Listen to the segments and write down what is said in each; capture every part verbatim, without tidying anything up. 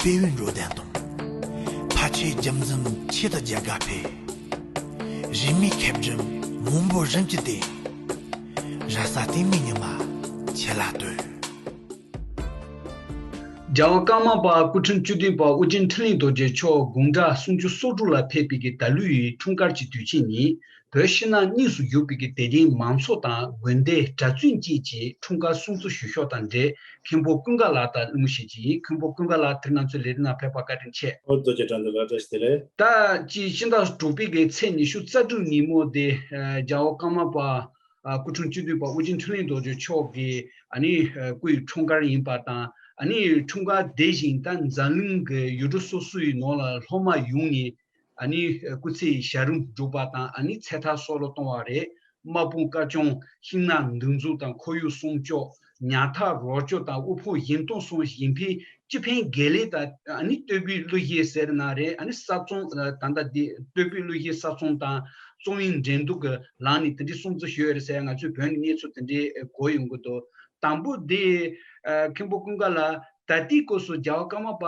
དཔལ་བའི་འགྲོ་དོན་དང་། ཕལ་ཆེར་རྒྱུ་མཚན་ཆེད་དུ་རྒྱལ་དགའ་འཕེལ། རིས་མེད་མཁས་བསྒྲུབ་མང་པོ་རིམ་གྱིས་བསྟེན། ར་ས་སྟེང་མའི་ཉི་མ་ཁྱེད་ལ་སྟོན། རྒྱལ་བ་ཀརྨ་པ་སྐུ་ཕྲེང་བཅུ་བདུན་པ་ཨོ་རྒྱན་འཕྲིན་ལས་རྡོ་རྗེ་མཆོག་དགུང་གྲངས་སུམ་ཅུ་སོ་དྲུག་ལ་ཕེབས་པའི་གི་ད་ལོའི་འཁྲུངས་སྐར་གྱི་དུས་ཆེན་ཉིན། བོད་ཕྱི་ནང་གཉིས་སུ་བཞུགས་པའི་གི་དད་ལྡན་མང་ཚོགས་དང་དགོན་སྡེ་གྲྭ་བཙུན་བཅས་ཀྱིས་འཁྲུངས་སྐར་སྲུང་བརྩི་ཞུ་ཕྱོགས་དང་འབྲེལ། མཁན་པོ་ཀུན་དགའ་ལགས་དང་གླེང་མོལ་བྱེད་ཀྱི་ཡིན། མཁན་པོ་ཀུན་དགའ་ལགས་དེ་རིང་ང་ཚོའི་ལས་རིམ་ནང་ཕེབས་པར་བཀའ་དྲིན་ཆེ། ཨོ་རྡོ་རྗེ་དགྲ་འདུལ་ལགས་བཀྲ་ཤིས་བདེ་ལེགས། ད་ཅི་ཕྱི་ཟླ་དྲུག་པའི་གི་ཚེས་ཉི་ཤུ་རྩ་དྲུག་ཉིན་མོ་དེ་རྒྱལ་བ་ཀརྨ་པ་སྐུ་ཕྲེང་བཅུ་བདུན་པ་ཨོ་རྒྱན་འཕྲིན་ལས་རྡོ་རྗེ་མཆོག་གི་ཨ་ནི་སྐུའི་འཁྲུངས་སྐར་ཡིན་པ་དང་། ཨ་ནི་འཁྲུངས་སྐར་དེ་བཞིན་ད་འཛམ་གླིང་གི་ཡུལ་གྲུ་སོ་སོའི་ནང་ལ་སློབ་མ་ཡོངས་ནས་ཨ་ནི་སྐུ་ཚེའི་ཞལ་རིམ་སྒྲུབ་པ་དང་། ཨ་ནི་ཚེ་ཐར་སྲོག་བླུ་གཏོང་བ་རེད། དམག་དཔུང་བཀའ་སྐྱོང་། ཤིང་ནགས་འདུ་འཛོམས་དང་ཁོར་ཡུག་སྲུང་སྐྱོབ། ཉ་ཐག་རོགས་སྐྱོབ་དང་དབུལ་ཕོངས་གཞན་སྟོང་སྲུང་བཞིན་ཕན་སྤྱི་ཕན་དགེ་ལས་དང་། ཨ་ནི་བསྟོད་པའི་གླུ་གཞས་ཟེར་ན་རེད། ཨ་ནི་ས་ཚོང་ད་ལྟ་འདི་བསྟོད་པའི་གླུ་གཞས་ས་ཚོང་དང་གཙང་བོའི་འགྲན་བསྡུར་གྱི་ལམ་ནས་དེ་འདྲའི་སྲུང་བརྩི་ཞུས་ཡོད་རེད་ཟེར་ཡ་ང་ཚོའི་བོད་ནས་གནས་ཚུལ་དེ་འདྲའི་གོ་ཡོང་གི་འདུག་དང་པོ་དེ་མཁན་པོ་ཀུན་དགའ་ལགས་ད་ལྟའི་སྐབས་སུ་རྒྱལ་བ་ཀརྨ་པ་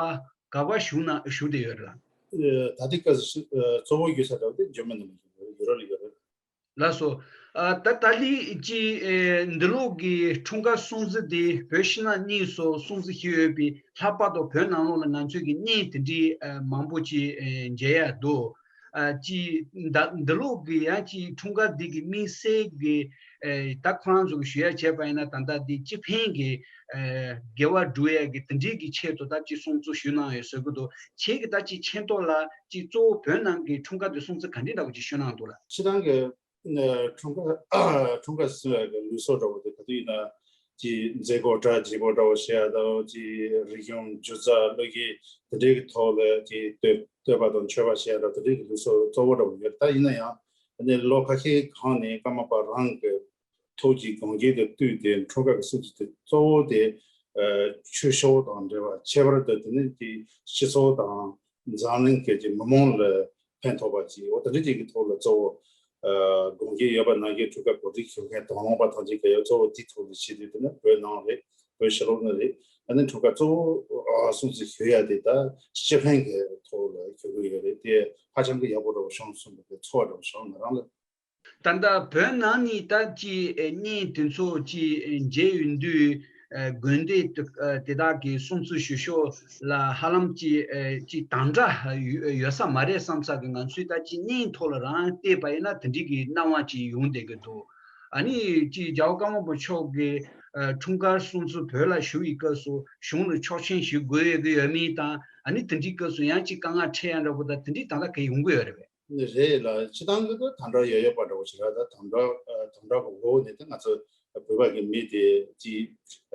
ག་པར་བཞུགས་ན་བཞུགས་བསྡད་ཡོད་རེད་ལགས། ད་ལྟའི་སྐབས་སུ་གཙོ་བོ་བཞུགས་ས་འདྲ་བོ་དེ་འཇར་མ་ནི་ལ་ཡོད་རེད། ཡུ་རོབ་ལ་ཡོད་རེད། ལགས་སོ། ཨ་ད་ད་ལི་ཅི་ཨེ་འདི་ལོ་གི་འཁྲུངས་སྐར་སྲུང་བརྩི་དེ་བོད་ཕྱི་ནང་གཉིས་སུ་སྲུང་བརྩི་ཞུས་ཡོད་པའི་ལྷག་པར་དུ་བོད་ནང་ལོགས་ལ་ང་ཚོས་ཀྱི་བརྙན་དེ་འདྲའི་ཨ་མང་པོ་ཅིག་ཨེ་མཇལ་ཡ་འདུག་ཨ་ཅི་ད་འདི་ལོ་གི་ཡང་ཅི་འཁྲུངས་སྐར་འདི་གི་དམིགས་བསལ་གྱི་ཨེ་ད་ཁོ་རང་ཚོ་གི་ཞུ་ཡ་བྱས་པ་ཡིན་ན་ད་ལྟ་འདི་སྤྱི་ཕན་གྱི་ཨེ་དགེ་བ་སྒྲུབ་ཡ་གི་དེ་འདྲའི་གི་ཆེད་དུ་ད་ཅི་སྲུང་བརྩི་ཞུས་གནང་ཡོད་ཟེར་གི་འདུག་ཁྱེད་ཀྱི་ད་ཅི་མཁྱེན་རྟོགས་ལ་ཅི་གཙོ་བོ་བོད་ནང་གི་འཁྲུངས་སྐར་འདི་སྲུང་བརྩི་ག་འདྲའི་འདྲ་བོ་ཅིག་ཞུས་གནང་འདུག་ལ། སྤྱི་བཏང་གི་ཨ་འཁྲུངས་སྐར་འཁྲུངས་སྐར་བསུ་བའི་གི་ལུགས་སྲོལ་འདྲ་བོ་དེ་ག་དུས་ཡིན་ན་ཅིག་མཛད་སྒོ་གྲ་རྒྱས་པོ་འདྲ་བོ་བྱེད་ཡ་དང་། ཅིག་རིག་གཞུང་སྒྱུ་རྩལ་གླུ་གཞས་དེ་འདྲའི་གི་ཐོག་ལ་ཅིག་བསྟོད་བསྟོད་པ་དང་མཆོད་པ་བྱེད་ཡ་འདྲ་བོ་དེ་འདྲའི་གི་ལུགས་སྲོལ་གཙོ་བོ་འདྲ་བོ་ཡོད། ད་ཡིན་ན་ཡང་ཨ་ནི་ལོ་ཁ་ཤས་གོང་ནས་ཀརྨ་པ་རང་གི་ཐུགས་ཀྱི་དགོངས་བཞེད་དང་བསྟུན་ཏེ་འཁྲུངས་སྐར་གྱི་སྲུང་བརྩི་དེ་གཙོ་བོ་དེ་ཨ་ཆོས་ཕྱོགས་དང་འབྲེལ་བ། ཁྱད་པར་དུ་དེ་ནི་དེ་སྤྱི་ཚོགས་དང་འཛམ་གླིང་གི་ཅིག་མི་མང་ལ་ཕན་ཐོགས་པ་ཅིག་འོ་དེ་འདྲ་ཅིག་གི་ཐོག་ལ་གཙོ་བོ་ཨ་དགོངས་བཞེད་ཡོད་པ་ནང་བཞིན་འཁྲུངས་སྐར་གོ་སྒྲིག་ཞུ་མཁན་དང་བླངས་པ་ཐམས་ཅད་ཀྱི་ཡ་གཙོ་བོ་དེའི་ཐོག་ལ་བྱས་དུས་དེ་ནི་བོད་ནང་རེད། བོད་ཕྱི་ལོགས་ནས་རེད། ཨ་ནི་འཁྲུངས་སྐར་གཙོ་བོ་ཨ་སྲུང་བརྩི་ཞུ་ཡ་དེ་ད་སྤྱི་ཕན་གྱི་ཐོག་ལ་ཞུ་གི་ཡོད་རེད། དེ་ཧ་ཅང་གི་ཡག་པོ་འདྲ་བོ་བྱུང་སོང་བའི་ཚོར་བ་འདྲ་བོ་བྱུང་། ང་རང་ལ། ད་ལྟ་བོད་ནང་ནས་ད་ཅི་བརྙན་དེ་ཚོ་ཅི་མཇལ་ཡོང་དུས་དགོན་སྡེ་དེ་དག་གི་སྲུང་བརྩི་ཞུ་ཕྱོགས་ལ་ཧ་ལམ་ཅི་ཅི་དམ་དྲག་ཡོད་ས་མ་རེད་བསམ་ས་གི་ང་ཚོས་ད་ཅི་བརྙན་ཐོག་ལ་རང་བལྟས་པ་ཡིན་ན་དེ་འདྲའི་གི་སྣང་བ་ཅིག་ཡོང་བསྡད་ཀྱི་འདུག་ཨ་ནི་ཅི་རྒྱལ་བ་ཀརྨ་པ་མཆོག་གི་འཁྲུངས་སྐར་སྲུང་བརྩི་བོད་ལ་ཞུ་བའི་སྐབས་སུ་གཞུང་ལ་ཆོག་མཆན་ཞིག་དགོས་ཡོད་ཀྱི་ཡོད་མེད་དང་། ཨ་ནི་དེ་འདྲའི་སྐབས་སུ་ཡང་ཅི་དཀའ་ངལ་འཕྲད་ཡ་འདྲ་པོ་དང་དེ་འདྲའི་ད་ལྟ་ག་ཡོང་གི་ཡོད་རེད་པས། རེད་ལ། སྤྱི་བཏང་གི་ད་དམ་དྲག་ཡོད་ཡོད་པ་འདྲ་བོ་ཞིག་རེད། ད་དམ་དྲག་ཨ་དམ་དྲག་གི་འོག་ནས་ད་ང་ཚོ་བོད་པ་གི་མི་དེ་ཅིག་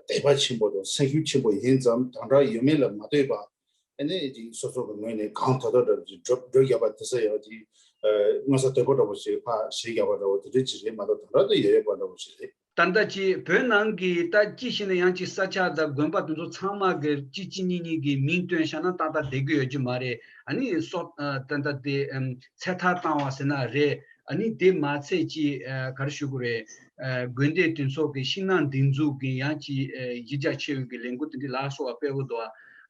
དད་པ་ཆེན་པོ་དང་སེམས་ཤུགས་ཆེན་པོ་ཡིན་ཙང་དམ་དྲག་ཡོད་མེད་ལ་མ་ལྟོས་པ་ཨ་ནི་ཅིག་སོ་སོ་གི་ངོས་ནས་གང་ཐུབ་ཐུབ་འདྲ་ཅིག་སྒྲུབ་སྒྲུབ་བཞག་པ་དེ་ཚོ་ཡང་ཅིག་ཨ་མངོན་གསལ་དོད་པོ་འདྲ་བོ་ཞིག་ཕར་བྱེད་བཞག་པ་འདྲ་བོ་དེ་འདྲ་ཅིག་རེད་མ་གཏོགས་དམ་དྲག་དེ་ཡོད་ཡོད་པ་འདྲ་བོ་ཞིག་རེད། ད་ལྟ་ཅིག་བོད་ནང་གི་ད་ཅི་ཞིག་ན་ཡང་ཅིག་ས་ཆ་དང་དགོན་པ་དེ་ཚོ་ཚང་མ་གི་གཅིག་གཅིག་གཉིས་གཉིས་ཀྱི་མིང་བཏོན་བཞག་ན་ཏག་ཏག་བསྡད་ཀྱི་ཡོད་ཀྱི་མ་རེད། ཨ་ནི་སོག་ཨ་ད་ལྟ་དེ་ཨམ་ཚེ་ཐར་བཏང་བ་ཟེར་ན་རེད། ཨ་ནི་དེ་མ་ཚད་ཅིག་ཨ་ག་རེ་ཞུ་དགོས་རེད། ཨ་དགོན་སྡེ་དེ་ཚོ་གི་ཤིང་ནགས་འདེབས་འཛུགས་ཀྱི་ཡང་ཅིག་ཨ་གཞི་རྒྱ་ཆེ་བའི་གི་ལས་འགུལ་དེ་འདྲ་ལ་སོགས་པ་སྤེལ་གྱི་འདུག་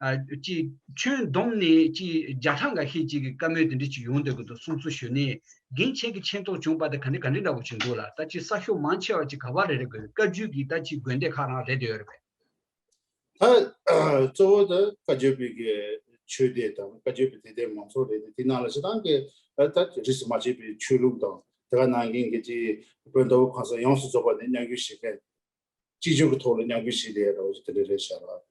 ཨ་ཅིག་ཁྱོན་བསྡོམས་ནས་ཅིག་བརྒྱ་ཕྲག་འགའ་ཤས་ཅིག་གི་བཀའ་མོལ་དེ་འདྲ་ཅིག་ཡོང་བསྡད་ཀྱི་འདུག་སྲུང་བརྩི་ཞུ་ནས། རྒན་ཁྱེད་ཀྱི་མཁྱེན་རྟོགས་བྱུང་བ་དེ་ག་འདྲ་ག་འདྲ་འདྲ་པོ་ཅིག་འདུག་ལ། ད་ཅི་གསར་ཤོག་མང་ཆེ་བ་ཅིག་ག་པར་རེ་རེ་དགོས། བཀའ་བརྒྱུད་ཀྱི་ད་ཅི་དགོན་སྡེ་ཁག་རང་རེད་དེ་ཡོད་རེད་པས། ད་གཙོ་བོ་ད་བཀའ་བརྒྱུད་པའི་གི་ཆོས་སྡེ་དང་བཀའ་བརྒྱུད་པའི་དད་ལྡན་མང་ཚོགས་རེད་དེ། དེ་ནང་ལ་སྤྱི་བཏང་གི་ད་རིས་སུ་མ་ཆད་པའི་ཆོས་ལུགས་དང་དེ་ག་ནང་བཞིན་གྱི་ཅི་བོད་མདོ་དབུས་ཁམས་གསུམ་ཡོངས་སུ་རྫོགས་པ་ནས་མཉམ་ཞུགས་བྱེད་མཁན། སྤྱི་སྤྱོད་ཀྱི་ཐོག་ལ་མཉམ་འགུལ་བྱེད་བསྡད་ཡ་འདྲ་བོ་ཞིག་དེ་འདྲ་རེད་ཤག་ལ།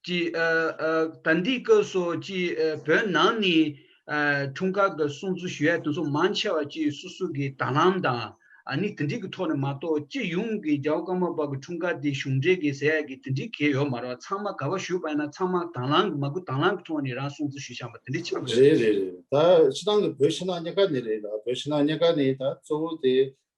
ཅིག་ཨ་ཨ་ད་ལྟའི་སྐབས་སུ་ཅིག་ཨ་བོད་ནང་ནས་ཨ་འཁྲུངས་སྐར་གྱི་སྲུང་བརྩི་ཞུ་ཡ་དེ་ཚོ་མང་ཆེ་བ་ཅིག་སོ་སོ་གི་དང་བླངས་དང་ཨ་ནི་དེ་འདྲའི་གི་ཐོག་ནས་མ་གཏོགས་སྤྱི་ཡོངས་ཀྱི་རྒྱལ་བ་ཀརྨ་པ་གི་འཁྲུངས་སྐར་དེ་གཞུང་འབྲེལ་གི་ཟེར་ཡ་གི་དེ་འདྲའི་གལ་ཡོད་མ་རེད། ཚང་མ་ག་པར་ཞུས་པ་ཡིན་ན་ཚང་མ་དང་བླངས་གི་མ་དགོས་དང་བླངས་གི་ཐོག་ནས་རང་སྲུང་བརྩི་ཞུས་བཞག་པ་དེ་འདྲའི་ཆགས་འདུག་རེད་རེད་རེད། ད་སྤྱི་བཏང་གི་བོད་ཕྱི་ནང་གཉིས་ཀ་ནས་རེད་ལ། བོད་ཕྱི་ནང་གཉིས་ཀ་ནས་ད་གཙོ་བོ་དེ།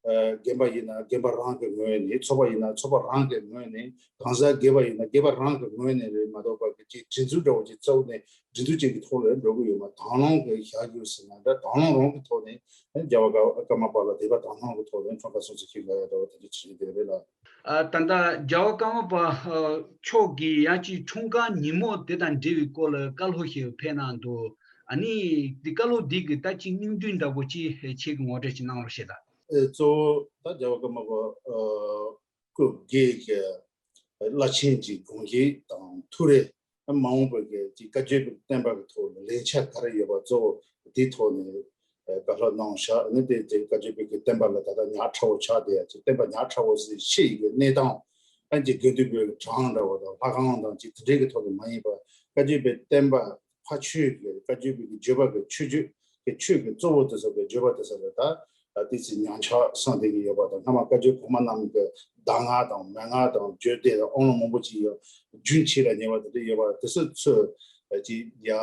རྒན་པ་ཡིན་ན་རྒན་པ་རང་གི་ངོས་ནས། ཚོགས་པ་ཡིན་ན་ཚོགས་པ་རང་གི་ངོས་ནས། གང་ཟག་སྒེར་པ་ཡིན་ན་སྒེར་པ་རང་གི་ངོས་ནས་རེད་མ་གཏོགས་པ། གི་ཅིག་སྒྲིག་འཛུགས་འདྲ་བོ་ཅིག་བཙུགས་ནས་སྒྲིག་འཛུགས་ཅིག་གི་ཐོག་ལ་འགྲོ་གི་ཡོད་མ། དང་བླངས་གི་བཞག་རྒྱུ་ཟེར་ན་འདྲ། དང་བླངས་རང་གི་ཐོག་ནས་རྒྱལ་བ་ཀརྨ་པ་ལ་དད་པ་དང་བླངས་གི་ཐོག་ནས་འཁྲུངས་སྐར་སྲུང་བརྩི་ཞུ་དགོས་ཡ་འདྲ་བོ་དེ་འདྲ་བྱེད་ཀྱི་རེད་ལ། ཨ། ད་ལྟ་རྒྱལ་བ་ཀརྨ་པ་ཨ་མཆོག་གིས་ཡང་ཅིག་འཁྲུངས་སྐར་ཉིན་མོ་དེ་དང་འབྲེལ་བའི་སྐོར་ལ་བཀའ་སློབ་ཞིག་ཕེབས་གནང་འདུག་ཨ་ནི་དེ་བཀའ་སློབ་འདི་གི་ད་ཅིག་སྙིང་བསྡུས་འདྲ་པོ་ཅིག་ཁྱེད་ཀྱིས་ངོ་སྤྲོད་ཅིག་གནང་རོགས་ཞེས་དང་། ཨེ། གཙོ་བོ་ད་རྒྱལ་བ་ཀརྨ་པ་ཨ་སྐུ་སྒེར་གྱི་བླ་ཆེན་གྱི་དགོངས་བཞེད་དང་ཐུགས་རེ། མ་འོངས་པའི་གི་ཅིག་བཀའ་བརྒྱུད་པའི་བསྟན་པ་གི་ཐོག་ལ་ལས་འཆར་ག་རེ་ཡོད་པ་གཙོ་བོ་དེའི་ཐོག་ནས་ཨ་བཀའ་སློབ་གནང་བཞག་ནི། དེ་དེ་བཀའ་བརྒྱུད་པའི་གི་བསྟན་པ་ལ་ད་ལྟ་ཉག་ཕྲ་བོ་ཆགས་བསྡད་ཡ་ཅིག་བསྟན་པ་ཉག་ཕྲ་བོ་ཟེར་ཤེས་ཡི་གི་གནས་སྟངས། ཨ་ནི་དགེ་འདུན་པའི་གྲངས་འདྲ་བོ་དང་ལྷ་ཁང་དང་ཅིག་དེ་འདྲའི་གི་ཐོག་ནས་མ་ཡིན་པ། བཀའ་བརྒྱུད་པའི་བསྟན་པ་ཕ་ཆོས་ཀྱི། བཀའ་བརྒྱུད་པའི་གི་བརྗོད་པ་གི་ཆོས་བརྒྱུད་ཀྱི་ཆོས་ཀྱི་གཙོ་བོ་དེ་ཚོ་གི་བརྗོད་པ་དེ་ཚོ་ལ་ད་ད་ཏི་སི་ཉམས་ཆག་སོང་བསྡད་ཀྱི་ཡོད་པ་དང་། སྔ་མ་བཀའ་བརྒྱུད་གོང་མ་རྣམས་ཀྱི་གདམས་ངག་དང་མན་ངག་དང་བརྗོད་བདེ་དང་དབང་ལུང་མང་པོ་ཅིག་ཡང་རྒྱུན་ཆད་ལ་ཉེ་བ་དེ་འདྲ་ཡོད་པ་དེ་ཚོ་ཚོས་ཅིག་ཡ་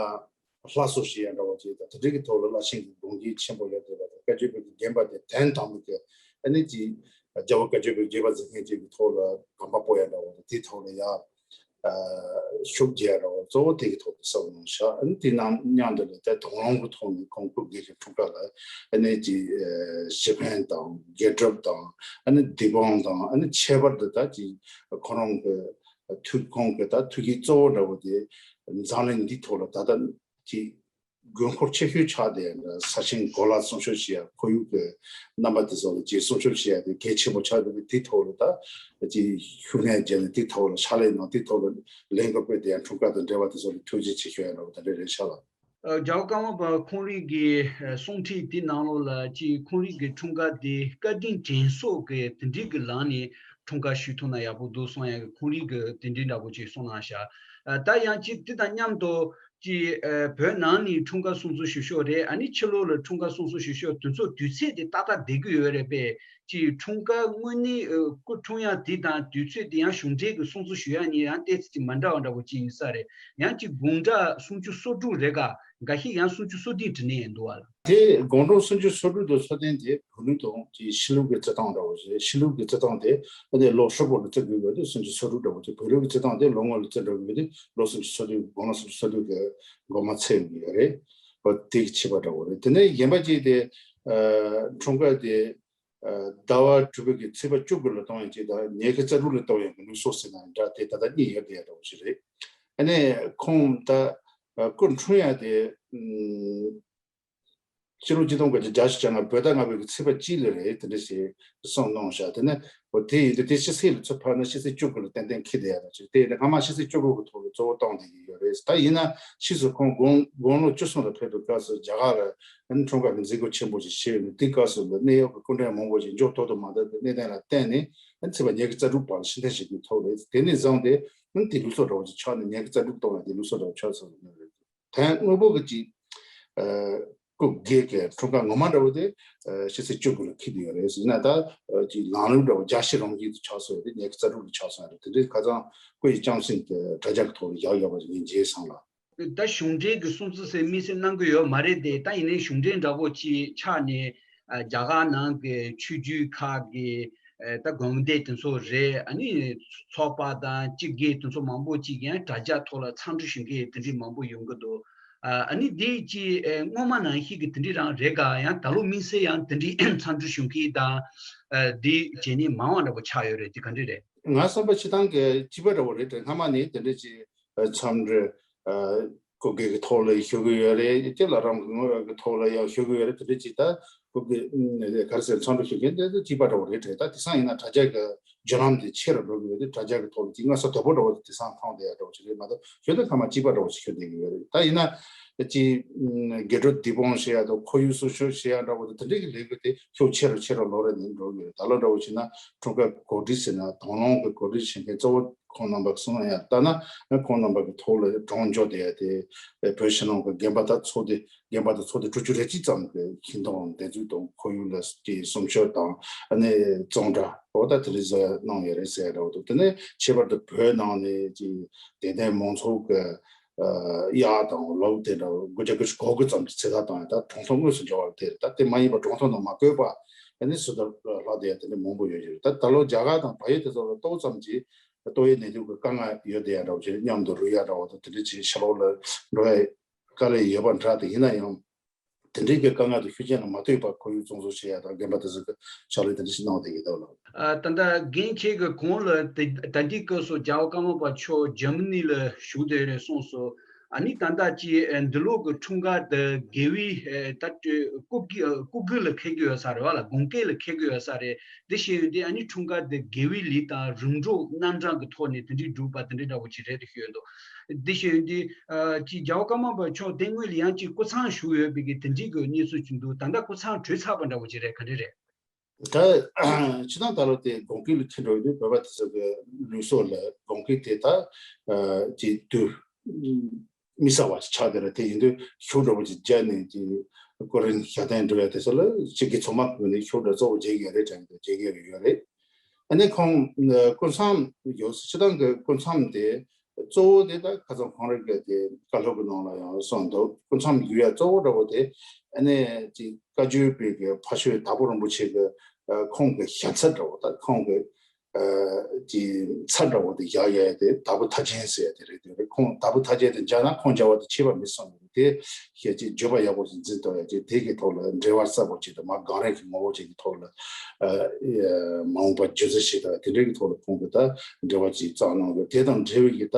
སླར་གསོ་ཞིག་ཡང་འདྲ་བོ་ཅིག་དང་། དེ་འདྲའི་གི་ཐོག་ལ་བླ་ཆེན་གྱི་དགོངས་བཞེད་ཆེན་པོ་ཡོད་བསྡད་པ་དང་། བཀའ་བརྒྱུད་པའི་གི་རྒན་པ་དེ་དོན་དམ་པའི་གི་ཨ་ནི་ཅིག་རྒྱལ་བ་བཀའ་བརྒྱུད་པའི་བརྒྱུད་པ་འཛིན་མཁན་ཅིག་གི་ཐོག་ལ་གོམ་པ་སྤོ་ཡ་འདྲ་བོ་དང་། དེའི་ཐོག་ལ་ཡ་ཨ་ཤུགས་རྒྱག་རོགས། གཙོ་བོ་དེ་གི་ཐོག་ཏུ་བསམ་གནང་བཞག་ཨ་ནི་དེ་ནང་མཉམ་དུ་ལ་ད་དང་བླངས་ཀྱི་ཐོག་ནས་ཁོང་སྐུ་སྒེར་གྱི་འཁྲུངས་སྐར་ལ་ཨ་ནི་ཅིག་ཨ་ཞེ་ཕན་དང་དགེ་སྒྲུབ་དང་ཨ་ནི་སྡིག་སྤོང་དང་། ཨ་ནི་ཁྱད་པར་དུ་ད་ཅིག་ཁོ་རང་གི་ཐུགས་ཁོང་གི་ད་ཐུགས་ཀྱི་གཙོ་བོ་འདྲ་བོ་དེ་འཛམ་གླིང་འདིའི་ཐོག་ལ་ད་ལྟ་ཅིག་དགོས་མཁོ་ཆེ་ཤོས་ཆགས་བསྡད་ས་ཆེན་གོ་ལ་སྲུང་སྐྱོབ་བྱེད་ཡ། ཁོར་ཡུག་གི་རྣམ་པ་དེ་ཚོ་ལ་ཅིག་སྲུང་སྐྱོབ་བྱེད་ཡ་དེ་གལ་ཆེན་པོ་ཆགས་བསྡད་པའི་དེའི་ཐོག་ལ་ད་ཅིག་ཤུགས་སྣོན་བརྒྱབ་ནས་དེའི་ཐོག་ལ་ཕྱག་ལས་གནང་། དེའི་ཐོག་ལ་ལས་འགུལ་སྤེལ་ཏེ་ཡང་འཁྲུངས་སྐར་དང་འབྲེལ་བ་དེ་ཚོ་ལ་ཐུགས་རྗེ་ཆེ་ཞུ་ཡ་འདྲ་བོ་དེ་འདྲ་རེད་ཤག་ལགས། ཨ། རྒྱལ་བ་ཀརྨ་པ་ཁོང་རང་གི་ཨ་གསུང་འཕྲིན་དེ་ནང་ལོགས་ལ་ཅིག་ཁོང་རང་གི་འཁྲུངས་སྐར་དེ་བཀའ་དྲིན་དྲན་གསོ་གི་དེ་འདྲའི་གི་ལམ་ནས་འཁྲུངས་སྐར་ཞུ་ཐུབ་ན་ཡག་པོ་འདུག་གསུང་ཡ་གི་ཁོང་རང་གི་དེ་འདྲའི་འདྲ་པོ་ཅིག་གསུངས་གནང་ཤག་ཨ། ད་ཡང་ཅིག་དེ་དང་མཉམ་དུ་ཅིག་ཨ་བོད་ནང་ནས་འཁྲུངས་སྐར་སྲུང་བརྩི་ཞུ་ཕྱོགས་རེད། ཨ་ནི་ཕྱི་ལོགས་ལ་འཁྲུངས་སྐར་སྲུང་བརྩི་ཞུ་ཕྱོགས་དེ་ཚོ་དུས་ཚོད་དེ་ཏག་ཏག་བསྡད་ཀྱི་ཡོད་རེད་པས། ཅིག་འཁྲུངས་སྐར་དངོས་གནས་ཨ་སྐུ་འཁྲུངས་ཡ་དེ་དང་དུས་ཚོད་དེ་ཡང་གཞུང་འབྲེལ་གྱི་སྲུང་བརྩི་ཞུ་ཡ་གཉིས་ཡང་ཏོག་ཙམ་ཅིག་མ་འདྲ་བ་འདྲ་པོ་ཅིག་ཡིན་ས་རེད། ཡང་ཅིག་དགུང་གྲངས་སུམ་ཅུ་སོ་དྲུག་རེད་ག་འགའ་ཤས་ཡང་སུམ་ཅུ་སོ་བདུན་བྲིས་ནས་ཡང་འདུག་བ་ལ། དེ་དགུང་གྲངས་སུམ་ཅུ་སོ་དྲུག་དང་སོ་བདུན་དེ་བོད་ལུགས་དང་ཅིག་ཕྱི་ལུགས་ཀྱི་བརྩི་སྟངས་འདྲ་པོ་ཞིག་ཕྱི་ལུགས་ཀྱི་བརྩི་སྟངས་དེ་ཨ་ནི་ལོ་ཧྲིལ་པོ་ལ་བརྩི་དགོས་པ་དེ་སུམ་ཅུ་སོ་དྲུག་འདྲ་པོ་ཅིག་བོད་ལུགས་ཀྱི་བརྩི་སྟངས་དེ་ལོ་ངོ་ལ་བརྩི་འགྲོ་དགོས་པ་དེ་ལོ་སུམ་ཅུ་སོ་བདུན། དགུང་ལོ་སུམ་ཅུ་སོ་བདུན་གྱི་འགོ་མ་ཚད་ཡོད་རེད། འོ་དེ་གི་བྱས་པ་འདྲ་པོ་རེད། དེ་ནས་གཞན་པ་ཅིག་དེ་ཨ་འཁྲུངས་སྐར་དེ་ཟླ་བ་དྲུག་པའི་གི་ཚེས་པ་བཅུ་དགུ་ལ་གཏོང་ཡག་ཅིག་དང་ཉི་ཤུ་རྩ་དྲུག་ལ་གཏོང་ཡག་གི་ལུགས་སྲོལ་ཟེར་ན་འདྲ། དེ་ད་ལྟ་གཉིས་ཡོད་བསྡད་ཡག་འདྲ་པོ་ཞིག་རེད། ཨ་ནི་ཁོང་ད་སྐུ་འཁྲུངས་ཡག་དེ་ཕྱི་ལོ་ཆིག་སྟོང་དགུ་བརྒྱ་བརྒྱད་ཅུ་གྱ་ལྔ་བོད་ཟླ་ལྔ་པའི་གི་ཚེས་པ་གཅིག་ལ་རེད། དེ་འདྲ་ཞིག་གསུངས་གནང་ཤག་དེ་ནས་འོ་དེ་ཡིན་དུས་དེ་ཕྱི་ཚེས་ལ་ཚུར་ཕབ་ན་ཕྱི་ཚེས་བཅུ་དགུ་ལ་ཏན་ཏན་འཁེལ་བསྡད་ཡག་འདྲ་ཞིག་དེ་ཡིན་ན་སྔ་མ་ཕྱི་ཚེས་བཅུ་དགུ་གི་ཐོག་ལ་གཙོ་བོ་བཏང་བསྡད་ཀྱི་ཡོད་རེད། ད་ཡིན་ན་ཕྱིས་སུ་ཁོང་དགུང་དགུང་ལོ་བཅུ་གསུམ་ལ་ཕེབས་པའི་སྐབས་སུ་རྒྱ་གར་ལ་ཨ་ནི་འཁྲུངས་སྐར་གྱི་མཛད་སྒོ་ཆེན་པོ་ཞིག་བྱས་ཡོད་ནས། དེའི་སྐབས་སུ་ལ་གནད་ཡོད་ཀྱི་སྐུ་མགྲོན་མང་པོ་ཞིག་འབྱོར་ཐུབ་ཐུབ་མ་ཐུབ་ཀྱི་གནད་དོན་ལ་བརྟེན་ནས་ཨ་ནི་ཚེས་པ་ཉི་ཤུ་རྩ་དྲུག་བར་ལ་ཕྱིར་འཐེན་བྱེད་དགོས་ཐུག་རེད། དེ་ནས་བཟུང་སྟེ་ཨ་ནི་དེ་ལུགས་སྲོལ་འདྲ་བོ་ཅིག་ཆགས་ནས་ཉི་ཤུ་རྩ་དྲུག་གཏོང་བ་དེ་ལུགས་སྲོལ་འདྲ་བོ་ཆགས་སོང་ཡོད་རེད། དོན་དངོས་པོ་གི་ཅིག་ཨ་སྐུ་སྒེར་གྱི་འཁྲུངས་སྐར་ངོ་མ་འདྲ་བོ་དེ་ཨ་ཕྱི་ཚེས་བཅུ་དགུ་ལ་འཁེལ་གྱི་ཡོད་རེད་ཟེར་ན། ད་ཨ་ཅིག་ལམ་ལུགས་འདྲ་བོ་རྒྱ་ཆེ་རང་བཞིན་དུ་ཆགས་སོང་ཡོད་རེད། ཉི་ཤུ་རྩ་དྲུག་ལ་ཆགས་སོང་ཡོད་རེད། དེ་འདྲའི་ཁ་སང་སྐུ་ཡི་བྱམས་སེམས་ཀྱི་དྲ་རྒྱ་གི་ཐོག་ལ་བཞག་ཡོད་པ་ཞིག་ངས་མཇལ་སོང་ལ། ད་གཞུང་འབྲེལ་གྱི་སྲུང་བརྩི་ཟེར་དམིགས་བསལ་གནང་གི་ཡོད་མ་རེད་དེ། ད་ཡིན་ནའི་གཞུང་འབྲེལ་འདྲ་པོ་ཅིག་ཆགས་ནས་ཨ་རྒྱ་གར་ནང་གི་ཆོས་བརྒྱུད་ཁག་གི་ཨ་ད་དགོན་སྡེ་དེ་ཚོ་རེད། ཨ་ནི་ཚོགས་པ་དང་སྤྱི་སྒེར་དེ་ཚོ་མང་པོ་ཅིག་ཡང་དྲ་རྒྱ་ཐོག་ལ་འཚམས་འདྲི་ཞུ་མཁན་དེ་འདྲའི་མང་པོ་ཡོང་གི་འདུག་ཨ་ཨ་ནི་དེ་ཅིག་ཨ་སྔོན་མ་ནང་བཞིན་གྱི་དེ་འདྲའི་རང་རེད་ག་ཡང་ད་ལོ་དམིགས་བསལ་ཡང་དེ་འདྲའི་འཚམས་འདྲི་ཞུ་མཁན་དང་ཨ་དེ་བྱས་ནས་མང་བ་འདྲ་པོ་ཆགས་ཡོད་རེད། དེ་ག་འདྲ་རེད། ང་བསམ་པ་སྤྱིར་བཏང་གི་གཅིག་པ་འདྲ་པོ་རེད་དྲན། སྔ་མ་ནས་དེ་འདྲ་ཅིག་འཚམས་འདྲི་སྐུ་སྒེར་གྱི་ཐོག་ལ་ཞུ་གི་ཡོད་རེད། སྐྱེ་ལ་རང་གི་ངོ་བོ་གི་ཐོག་ལ་ཡང་ཞུ་གི་ཡོད་རེད། དེ་འདྲ་ཅིག་ད་སྐུ་སྒེར་ག་རེ་ཟེར་འཚམས་འདྲི་ཞུ་མཁན་དེ་གཅིག་པ་འདྲ་པོ་རེད་དྲན། ད་དེང་སང་ཡིན་ན་དྲ་རྒྱ་གི་བརྒྱུད་ལམ་དེ་ཆེ་རུ་འགྲོ་གི་ཡོད་དེ། དྲ་རྒྱ་གི་ཐོག་ལ་ཅིག་སྔ་ས་དོད་པོ་འདྲ་པོ་དེ་དེང་སང་མཐོང་བསྡད་ཡ་འདྲ་པོ་ཞིག་རེད་མ་གཏོགས། ཞུ་དུས་སྔ་མ་གཅིག་པ་འདྲ་པོ་ཞིག་ཞུ་བསྡད་ཀྱི་ཡོད་རེད། ད་ཡིན་ན་ཅིག་དགེ་སྒྲུབ་སྡིག་སྤོང་བྱེད་ཡ་དང་ཁོར་ཡུག་སྲུང་སྐྱོབ་བྱེད་ཡ་འདྲ་པོ་དེ་དེ་འདྲའི་གི་ལས་འགུལ་དེ་ཤུགས་ཆེ་རུ་ཆེ་རུ་ལོ་རེ་ནས་འགྲོ་གི་ཡོད་རེད། ད་ལོ་འདྲ་པོ་བྱས་ན་འཁྲུངས་སྐར་གོ་སྒྲིག་ཟེར་ན་དང་བླངས་གི་གོ་སྒྲིག་བྱེད་མཁན་གཙོ་བོ་ཁོང་རྣམ་པ་གསུང་ཡ་ལྟ་ན། ཁོང་རྣམ་པ་གི་ཐོག་ལ་གྲོངས་འཇོག་བསྡད་ཡ་དེ་བོད་ཕྱི་ནང་གི་རྒན་པ་དང་ཚོགས་སྡེ་རྒན་པ་དང་ཚོགས་སྡེ་དྲུག་ཅུ་རེ་གཅིག་ཙམ་གྱི་ཤིང་སྡོང་འདེབས་འཛུགས་དང་ཁོར་ཡུག་ལ་དེ་སྲུང་སྐྱོབ་དང་ཨ་ནི་གཙང་སྦྲ་འོ་ད་དེ་རིགས་ཟེར་གནང་ཡོད་རེད་ཟེར་རོགས་འདུག་དེ་ནས་ཁྱད་པར་དུ་བོད་ནང་ནས་ཀྱི་དད་ལྡན་མང་ཚོགས་ཀྱི་གཡག་དང་ལུག་དེ་འདྲ་དགུ་བརྒྱ་དགུ་བཅུ་གོ་དགུ་ཙམ་གྱི་ཚེ་ཐར་བཏང་ཡོད། ད་གྲོང་ཚོ་དངོས་སུ་འབྱོར་བ་དེ་རེད། ད་དེ་མ་ཡིན་པ་གྲོང་ཚོ་ནང་མ་བཀོད་པ་ ཨ་ནི་སུ་དང་ལྷག་བསྡད་ཡ་དེ་འདྲ་མང་པོ་ཡོད་ཀྱི་རེད། ད་ད་ལོ་རྒྱ་གར་དང་བལ་ཡུལ་དེ་ཚོ་ལ་ཏོག་ཙམ་གྱིས་ཏོག་དབྱིབས་ནད་དུག་གི་དཀའ་ངལ་ཡོད་བསྡད་ཡ་འདྲ་བོ་བྱས། མཉམ་དུ་རུབ་ཡ་འདྲ་བོ་དང་དེ་འདྲ་བྱས་ཕྱི་ལོགས་ལ་འགྲོ་ཡ་དཀའ་ལས་ཡོད་པ་འདྲ། དེ་ཡིན་ན་ཡང་དེ་འདྲའི་གི་དཀའ་ངལ་དང་ཤུགས་རྐྱེན་ལ་མ་ལྟོས་པར་ཁོར་ཡུག་སྲུང་སྐྱོབ་བྱེད་ཡ་དང་རྒན་པ་དེ་ཚོ་གི་ཕྱག་ལས་དེ་འདྲ་ཞིག་གནང་བསྡད་ཀྱི་འདུག་ལགས། ཨ། ད་ལྟ་རྒན་ཁྱེད་ཀྱི་གོང་ལ་དེ་ད་ལྟའི་སྐབས་སུ་རྒྱལ་བ་ཀརྨ་པ་མཆོག་འཇར་མ་ནི་ལ་བཞུགས་བསྡད་རེད་གསུངས་སོང་། ཨ་ནི་ད་ལྟ་ཅི་འདི་ལོ་གི་འཁྲུངས་སྐར་དེ་རྒྱལ་བའི་ད་སྐུ་སྐུ་སྒེར་ལ་འཁེལ་གྱི་ཡོད་ས་རེད་བ་ལ། དགོངས་སྐལ་ལ་འཁེལ་གྱི་ཡོད་ས་རེད། དེ་བཤད་ཡོང་དུས་ཨ་ནི་འཁྲུངས་སྐར་དེ་དགེ་བའི་ལས་དང་རིམ་གྲོ་རྣམ་གྲངས་ཀྱི་ཐོག་ནས་དེ་འདྲའི་སྒྲུབ་པ་དེ་འདྲའི་འདྲ་བོ་ཅིག་རེད་དུ་ཤོད་འདུག་དེ་བཤད་ཡོང་དུས་ཅི་རྒྱལ་བ་ཀརྨ་པ་མཆོག་དེ་སྔོན་ལ་ཡང་ཅིག་སྐུ་མཚམས་བཞུགས་ཡོད་པའི་གི་དེ་འདྲའི་གི་གནས་ཚུལ་ཅིག་འདུག་ད་ལྟ་སྐུ་མཚམས་གྲོལ་ཚར་བ་འདྲ་བོ་ཅིག་རེད། ག་འདྲ་རེད། ད་ཕྱི་ནང་ད་ལོ་དེ་དགོངས་སྐལ་ལ་འཁེལ་འགྲོ་ཡོད་དུས་བོད་པ་དེ་ཚོ་གི་ལུགས་སྲོལ་ལ་དགོངས་སྐལ་དེ་ད་ཅིག་དུས་མི་གསལ་བ་ཞིག་ཆགས་བསྡད་རེད། དེ་ཡིན་དུས་ཤོག་འདྲ་བོ་ཅིག་བརྒྱབ་ནས་ཀྱི་སྐུ་རིམ་ཞལ་ཏེ་འགྲོ་ཡ་དེ་ཚོ་ལ་ཅིག་གི་ཚང་མ་ངོས་ནས་ཤོག་འདྲ་གཙོ་བོ་མཇལ་གྱི་རེད་དྲན་གྱི་འདུག་མཇལ་གྱི་ཡོད་རེད། ཨ་ནི་ཁོང་སྐུ་མཚམས་ཡོད་སྤྱི་བཏང་གི་སྐུ་མཚམས་དེ་གཙོ་བོ་དེ་ད་ཁ་སང་ཁོང་རང་གི་དེ་བཀའ་སློབ་ཀྱི་ནང་ལ་ཡང་གསུངས་འདུག་སྐུ་མཚམས་ཡོད་ཡ་གཙོ་བོ་འདྲ་བོ་དེ་ཨ་ནི་ཅིག་བཀའ་བརྒྱུད་པའི་གི་ཕ་ཤོད་དྭགས་པོ་རིན་པོ་ཆེ་གི་ཁོང་གི་ཞབས་ཚར་འདྲ་བོ་དང་ཁོང་གི་ཨ་ཀྱི་ཚར་འདྲ་བོ་དེ་བཞག་ཡ་དེ་དྭགས་པོ་ཐར་རྒྱན་ཟེར་ཡ་དེ་རེད། དེ་རེད། ཁོང་དྭགས་པོ་ཐར་རྒྱན་དེ་མཇལ་ན་ཁོང་མཇལ་བ་དེ་ཁྱད་པར་མེད་བསམ་ཡོད། དེ་ཞེས་ཀྱི་བརྗོད་པ་ཡག་པོ་ཞིག་འཛིན་ཐུབ་ཡ་ཀྱི་དེ་གི་ཐོག་ལ་འབྲེལ་བ་གསལ་པོ་ཅིག་དང་མ་གང་རེད་ཀྱི་ངོ་བོ་ཅིག་གི་ཐོག་ལ་ཨ་མ་འོངས་པ་རྒྱུན་འཛིན་བྱེད་ཐུབ་ཡ་དེ་འདྲའི་གི་ཐོག་ལ་ཁོང་གི་ད་འབྲེལ་བ་ཅིག་བཙུགས་གནང་དགོས། དེ་དང་འབྲེལ་བའི་གི་ད་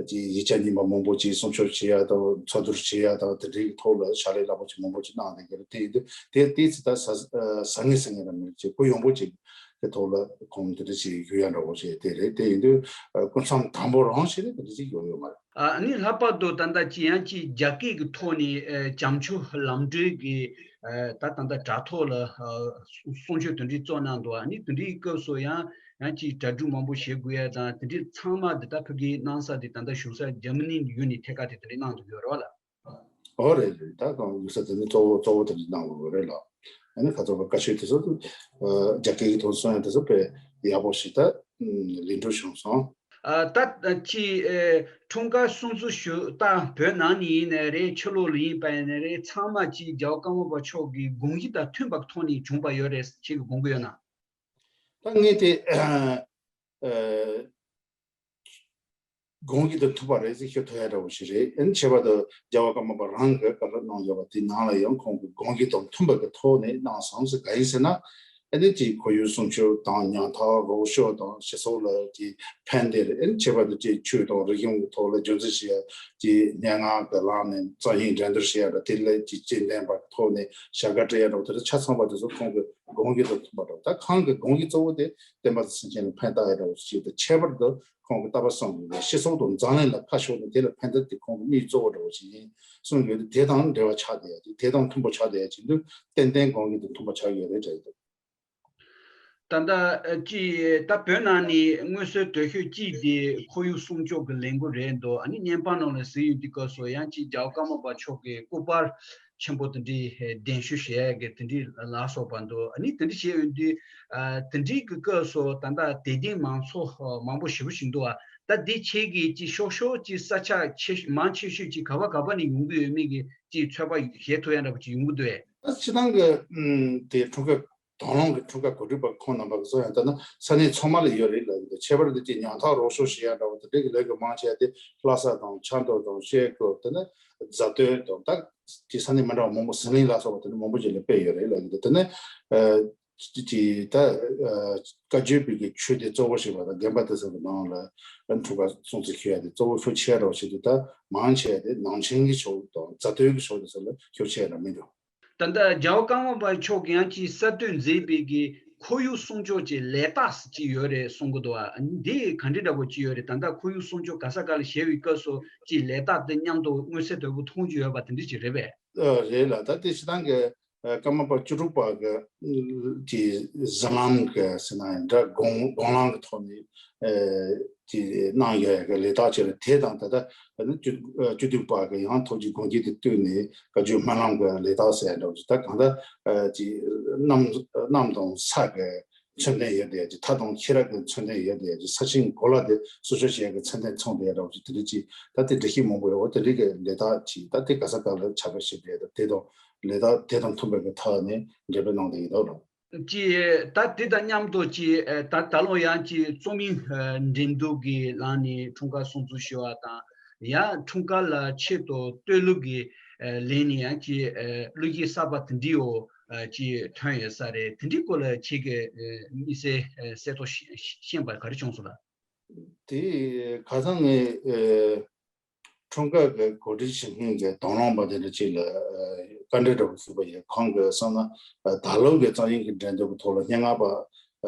ཀྱི་ཡིག་ཆ་རྙིང་པ་མང་པོ་ཅིག་སྲུང་སྐྱོབ་བྱེད་ཡ་དང་འཚོལ་བསྡུ་བྱེད་ཡ་དང་དེ་འདྲའི་གི་ཐོག་ལ་ཕྱག་ལས་རླབས་པོ་ཅིག་མང་པོ་ཅིག་གནང་བསྡད་ཀྱི་རེད། དེ་ཡིན་དུས་དེ་དེ་ཚེ་ད་ཟ་ཟ་ངེས་ཟ་ངེས་ར་མེད་ཅིག་གུ་ཡངས་པོ་ཅིག་གི་ཐོག་ལ་ཁོང་དེ་འདྲ་ཞིག་ཞུ་ཡ་འདྲ་བོ་ཞིག་དེ་རེད། དེ་ཡིན་དུས་ཨ་སྐུ་མཚམས་དང་པོ་རང་ཞིག་ནས་དེ་འདྲ་ཞིག་ཡོང་ཡོད་མ་རེད། ཨ་ནི་ལྷག་པར་དུ་ད་ལྟ་ཅི་ཡང་ཅི་རྒྱ་སྐད་ཀྱི་ཐོག་ནས་ཨ་བྱམས་ཆོས་ལམ་སྒྲོན་གྱི་ཨ་ད་ད་ལྟ་དྲ་ཐོག་ལ་ཨ་གསུང་ཆོས་དེ་འདྲའི་བཙུགས་གནང་འདུག་ཨ་ནི་དེ་འདྲའི་སྐབས་སུ་ཡང་ཡང་ཅི་གྲ་སྒྲིག་མང་པོ་བྱེད་དགོས་ཡ་དང་དེ་འདྲའི་ཚང་མ་འདི་ད་ཕ་གིའི་གནང་ས་དེ་ད་ལྟ་བཞུགས་ས་འཇར་མ་ནི་ཡུལ་ནས་ཐད་ཀར་དེ་དེ་འདྲའི་གནང་འདུག་ཡོད་རེད་བ་ལ། ཨོ་རེད་རེད། ད་གང་ཡོད་ས་དེ་ནི་གཙོ་བོ་གཙོ་བོ་དེ་འདྲ་གནང་དགོས་རེད་ལ། ཨ་ནི་ཁ་ཚོ་བ་བཀའ་ཆོས་དེ་ཚོ་ཨ་རྒྱ་སྐད་ཀྱི་ཐོག་གསུང་ཡ་དེ་ཚོ་དཔེ་ཡག་པོ་ཞིག་ད་ལེགས་འགྲུབ་བྱུང་སོང་། ཨ་ད་ཅི་ཨེ་འཁྲུངས་སྐར་སྲུང་བརྩི་ཞུ་ད་བོད་ནང་ནས་ཡིན་ནའི་རེད། ཕྱི་ལོགས་ལ་ཡིན་པ་ཡིན་ནའི་རེད། ཚང་མ་ཅི་རྒྱལ་བ་ཀརྨ་པ་མཆོག་གི་དགོངས་གཞི་དང་མཐུན་པ་ཐོག་ནས་བྱུང་བ་ཡོད་རེད་ཅེས་དགོངས་ཀྱི་ཡོད་ན། ད་ངས་དེ་ཨ་དགོངས་གཞི་དང་མཐུན་པ་རེད་ཟེར་ཤོད་ཐུབ་ཡ་འདྲ་བོ་ཞིག་རེད། ཨ་ནི་ཁྱད་པར་དུ་རྒྱལ་བ་ཀརྨ་པ་རང་གིས་བཀའ་སློབ་གནང་ཡོད་པ་དེ་ནང་ལ་ཡང་ཁོང་གི་དགོངས་གཞི་དང་མཐུན་པ་གི་ཐོག་ནས་གནང་སོང་ཟེར། གང་ཡིན་ཟེར་ན་ཨ་ནི་དེ་ཁོར་ཡུག་སྲུང་སྐྱོབ་དང་ཉམ་ཐག་རོགས་སྐྱོབ་དང་སྤྱི་ཚོགས་ལ་དེ་ཕན་བདེ་རེད། ཨ་ནི་ཁྱད་པར་དུ་དེ་ཆོས་དང་རིག་གཞུང་གི་ཐོག་ལ་རྒྱུན་འཛིན་བྱེད་ཡ་དེ་སྙན་ངག་གི་ལམ་ནས་རྩོམ་ཡིག་འགྲན་བསྡུར་བྱེད་ཡ་དང་དེ་ལས་དེ་སྤྱི་བདེ་པ་གི་ཐོག་ནས་བྱ་དགའ་སྤྲད་ཡ་དང་དེ་ཚོ་ཆ་ཚང་པ་དེ་ཚོ་ཁོང་གི་དགོངས་གཞི་དང་མཐུན་པ་འདྲ་བོ། ད་ཁོང་གི་དགོངས་གཞི་གཙོ་བོ་དེ་བསྟན་པ་དང་སེམས་ཅན་ལ་ཕན་བཏགས་ཡ་འདྲ་བོ་ཞིག་དང་། ཁྱད་པར་དུ་ཁོང་གི་ལྟ་བ་གསུམ་གྱི་སྤྱི་ཚོགས་དང་འཛམ་གླིང་ལ་ཁ་ཕྱོགས་ནས་དེ་ལ་ཕན་བཏགས་དེ་ཁོང་གི་དམིགས་གཙོ་བོ་འདྲ་བོ་ཞིག་ཡིན་གསུངས་ཡོད་དུས་དེ་དང་འབྲེལ་བ་ཆགས་བསྡད་ཡ་ཅིག་དེ་དང་མཐུན་པོ་ཆགས་བསྡད་ཡ་ཅིག་འདུག་ཏན་ཏན་དགོངས་གཞི་དང་མཐུན་པ་ཆགས་ཡོད་རེད་དྲན་འདུག་ད་ལྟ་ཅི་ད་བོད་ནང་ནས་མངོན་གསལ་དོད་ཤོས་གཅིག་དེ་ཁོར་ཡུག་སྲུང་སྐྱོབ་ཀྱི་ལས་འགུལ་རེད་འདུག་ཨ་ནི་བརྙན་པར་ནང་ལ་གཟིགས་ཡོང་དུས་སྐབས་སུ་ཡང་ཅིག་རྒྱལ་བ་ཀརྨ་པ་མཆོག་གི་སྐུ་པར་ཆེན་པོ་དེ་འདྲའི་གདན་ཞུ་བྱེད་ཡ་གི་དེ་འདྲའི་ལ་སོགས་པ་འདུག་ཨ་ནི་དེ་འདྲ་བྱས་ཡོང་དུས་ཨ་དེ་འདྲའི་གི་སྐབས་སུ་ད་ལྟ་དད་ལྡན་མང་ཚོགས་ཨ་མང་པོ་ཞེ་པོ་ཞིག་འདུག་ཨ་ད་དེ་ཁྱེད་ཀྱིས་ཅིག་ཤོག་ཤོག་ཅིག་ས་ཆ་ཆེ་མང་ཆེ་ཤོས་ཅིག་ག་བ་ག་བ་ནས་ཡོང་གི་ཡོད་མེད་ཀྱི་ཅིག་ཚོད་དཔག་བྱེད་ཐུབ་ཡ་འདྲ་པོ་ཅིག་ཡོང་གི་འདུག་ཨེ། ད་སྤྱིར་བཏང་གི་ཨམ་དེ་འཁྲུངས་སྐར་དང་བླངས་ཀྱི་འཁྲུངས་སྐར་གོ་སྒྲིག་པ་ཁོང་རྣམ་པ་གི་གསུང་ཡང་ལྟར་ན་ས་གནས་ཚང་མ་ལ་ཡོད་རེད་ལབ་ཀྱི་འདུག་ཁྱད་པར་དུ་ཅིག་ཉམ་ཐག་རོགས་སྐྱོར་བྱེད་ཡ་འདྲ་བོ་དེ་འདྲའི་གི་ལས་ཀ་མང་ཆེ་བ་དེ་ལྷ་ས་དང་ཆབ་མདོ་དང་ཤེལ་སྒོ་དེ་ནས་རྫ་སྟོད་དང་ད་དེ་ས་གནས་མི་འདྲ་བ་མང་པོ་ཟི་ལིང་ལ་སོགས་པ་དེ་འདྲ་མང་པོ་ཅིག་ལ་སྤེལ་ཡོད་རེད་ལབ་ཀྱི་འདུག་དེ་ནས་ཨ་ཅི་ཅི་ད་ཨ་བཀའ་བརྒྱུད་པའི་གི་ཆོས་སྡེ་གཙོ་བོ་ཞིག་པ་དང་དགོན་པ་དེ་ཚོ་གི་ནང་ལ་འཁྲུངས་སྐར་སྲུང་བརྩི་ཞུ་ཡ་དེ་གཙོ་བོ་ཤུགས་ཆེ་འདྲ་བོ་ཞིག་འདུག་ད་མང་ཆེ་བ་དེ་ནང་ཆེན་གྱི་ཕྱོགས་དང་རྫ་སྟོད་ཀྱི་ཕྱོགས་དེ་ཚོ་ལ་ཤུགས་ཆེ་འདྲ་མི་འདུག་ད་ལྟ་རྒྱལ་བ་ཀརྨ་པ་མཆོག་གིས་ཡང་ཅིག་གསར་གཏོད་མཛད་པའི་གི་ཁོར་ཡུག་སྲུང་སྐྱོབ་ཀྱི་ལས་རྟགས་ཅིག་ཡོད་རེད་གསུང་གི་འདུག་ཨ་འདི་ག་འདྲ་འདྲ་པོ་ཅིག་ཡོད་རེད། ད་ལྟ་ཁོར་ཡུག་སྲུང་སྐྱོབ་ག་ས་ག་ལ་བྱེད་པའི་སྐབས་སུ་ཅིག་ལས་རྟགས་དེ་མཉམ་དུ་མངོན་གསལ་དོད་པོ་མཐོང་རྒྱུ་ཡོད་པ་དེ་འདྲ་ཅིག་རེད་པས། ཨ་རེད་ལ། ད་དེ་སྤྱིར་བཏང་གི་ཨ་ཀརྨ་པ་བཅུ་དྲུག་པ་གི་ཨ་གི་གཟིམ་ལམ་གི་ཟེར་ན་ཡང་འདྲ། སྒོམ་སྒོམ་ལམ་གི་ཐོག་ནས་ཨ་གི་གནང་ཡོད་ཡ་གི་ལས་རྟགས་ཅིག་རེད། དེ་དང་ད་ལྟ་ཨ་ནི་བཅུ་ཨ་བཅུ་བདུན་པ་གི་ཡང་ཐུགས་ཀྱི་དགོངས་བཞེད་དེ་བསྟུན་ནས་བཀའ་བརྒྱུད་སྨོན་ལམ་གྱི་ལས་རྟགས་ཟེར་ཡ་འདྲ་བོ་ཅིག་ད་གང་ལྟར་ཨ་ཅིག་གནམ་གནམ་དང་ས་གི་མཚོན་དོན་ཡོད་བསྡད་ཡ་ཅིག་མཐའ་དང་ཤེས་རབ་ཀྱི་མཚོན་དོན་ཡོད་བསྡད་ཡ་ཅིག་ས་ཆེན་གོ་ལ་དེ་སྲུང་སྐྱོབ་བྱེད་ཡ་གི་མཚོན་དོན་མཚོན་བསྡད་ཡ་འདྲ་བོ་ཅིག་དེ་འདྲ་ཅིག་ད་དེ་འགྲེལ་བཤད་མང་པོ་ཡོད། འོ་དེ་འདྲའི་གི་ལས་རྟགས་ཅིག་ད་དེ་ག་ས་ག་ལ་ཁྱབ་པ་ཞིག་རེད། ད་དེ་དང་ལས་རྟགས་དེ་དང་མཐུན་པའི་གི་ཐོག་ནས་འགྲེམས་སྤེལ་གནང་བསྡད་ཡོད་འདུག་ལགས། ཅི་ད་དེ་དང་མཉམ་དུ་ཅི་ད་ད་ལོ་ཡང་ཅི་རྩོམ་ཡིག་འགྲན་བསྡུར་གྱི་ལམ་ནས་འཁྲུངས་སྐར་སྲུང་བརྩི་ཞུ་བ་དང་། ཡང་འཁྲུངས་སྐར་ལ་ཆེད་དུ་བསྟོད་གླུ་གི་ལེན་ནས་ཡང་ཅི་གླུ་གཞས་གསར་པ་དེ་འདྲའི་འོ་ཅི་ཐོན་ཡོད་ས་རེད། དེ་འདྲའི་སྐོར་ལ་ཁྱེད་ཀྱི་དམིགས་བསལ་གསལ་ཐོ་ཤེས་པ་ག་རེ་བྱུང་སོང་ལ། དེ་ཁ་སང་ངས་འཁྲུངས་སྐར་གྱི་གོ་སྒྲིག་བྱེད་མཁན་གྱི་དང་བླངས་པ་དེ་འདྲ་ཅིག་ལ་བཀའ་འདྲི་འདྲ་པོ་ཞུས་པ་ཡིན། ཁོང་གིས་བསམ་ན་ད་ལོ་གི་རྩོམ་ཡིག་གི་འགྲན་བསྡུར་གྱི་ཐོག་ལ་སྙན་ངག་པ་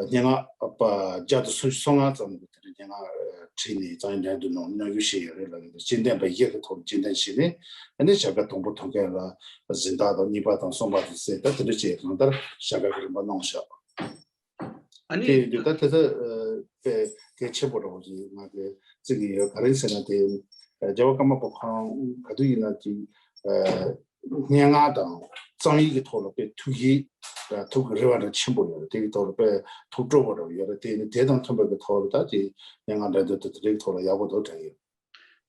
སྙན་ངག་པ་བརྒྱ་དང་སུམ་ཅུ་སོ་ལྔ་ཙམ་གྱིས་དེ་འདྲ་སྙན་ངག་བྲིས་ནས་རྩོམ་ཡིག་འགྲན་བསྡུར་ནང་མཉམ་ཞུགས་བྱས་ཡོད་རེད་ལབ་ཀྱི་འདུག་སྤྱི་འཐུས་པ་བཞི་གི་ཐོག་ལ་སྤྱི་འཐུས་བྱས་ནས་ཨ་ནི་བྱ་དགའ་དང་པོ་ཐོབ་མཁན་ལ་གཟེངས་རྟགས་དང་གཉིས་པ་དང་གསུམ་པ་དང་ཟེར་ད་དེ་འདྲ་བྱས་གང་ལྟར་བྱ་དགའ་གི་རིམ་པ་གནང་བཞག་ཨ་ནི། དེ་ཡིན་དུས་ད་དེ་ཚོ་དཔེ་གལ་ཆེན་པོ་འདྲ་བོ་ཞིག་ང་དེ་བརྩི་གི་ཡོད། ག་རེ་ཟེར་ན་དེ་རྒྱལ་བ་ཀརྨ་པ་ཁོ་རང་ག་དུས་ཡིན་ན་ཅིག་སྙན་ངག་དང་རྩོམ་ཡིག་གི་ཐོག་ལ་དཔེ་ཐུགས་ཀྱི་ཐུགས་ཀྱི་རེ་བ་འདྲ་ཆེན་པོ་ཡོད་རེད། དེ་གི་ཐོག་ལ་དཔེ་ཐུགས་སྤྲོ་པོ་འདྲ་བོ་ཡོད་རེད། དེ་ནི་དེ་དང་མཐུན་པ་གི་ཐོག་ལ་ད་ཅིག་སྙན་ངག་འགྲན་བསྡུར་དེ་དེ་རིགས་ཐོག་ལ་ཡག་པོ་འདུག་དྲན་ཡོད།